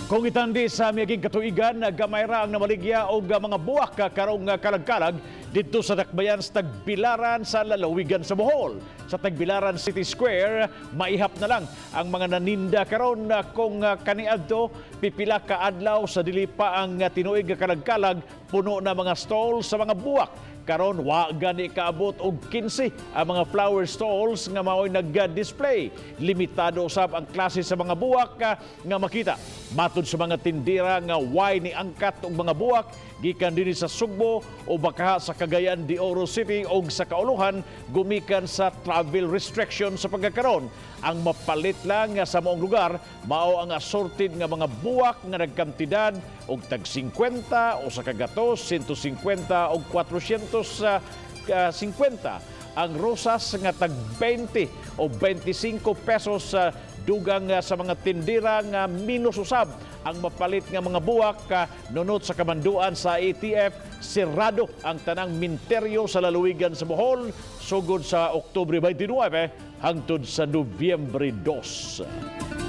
Kung itandi sa miaging katuigan, gamay ra ang namaligya og mga buwak karong kalagkalag didto sa dakbayan sa Tagbilaran sa lalawigan sa Bohol. Sa Tagbilaran City Square, maihap na lang ang mga naninda karon kung kaniadto pipila ka adlaw sa dili pa ang tinuig nga kalagkalag, puno na mga stall sa mga buwak. Karon, wa gani kaabot og 15 ang mga flower stalls nga mao'y nag-display. Limitado usab ang klase sa mga buwak nga makita. Matud sa mga tindera nga way ni angkat og mga buwak gikan dinhi sa Sugbo o baka sa Cagayan de Oro City o sa kauluhan gumikan sa travel restriction sa pagkakaron. Ang mapalit lang nga sa maong lugar mao ang assorted nga mga buwak nga nagkantidad og tag 50 o sa kagatos, 150 og 450. Ang rosas nga tag 20 o 25 pesos sa dugang sa mga tindera nga minus usab ang mapalit nga mga buwak. Nunot sa kamanduan sa ATF, sirado ang tanang minteryo sa lalawigan sa Bohol sugod sa Oktubre 29 hangtod sa Nobyembre 2.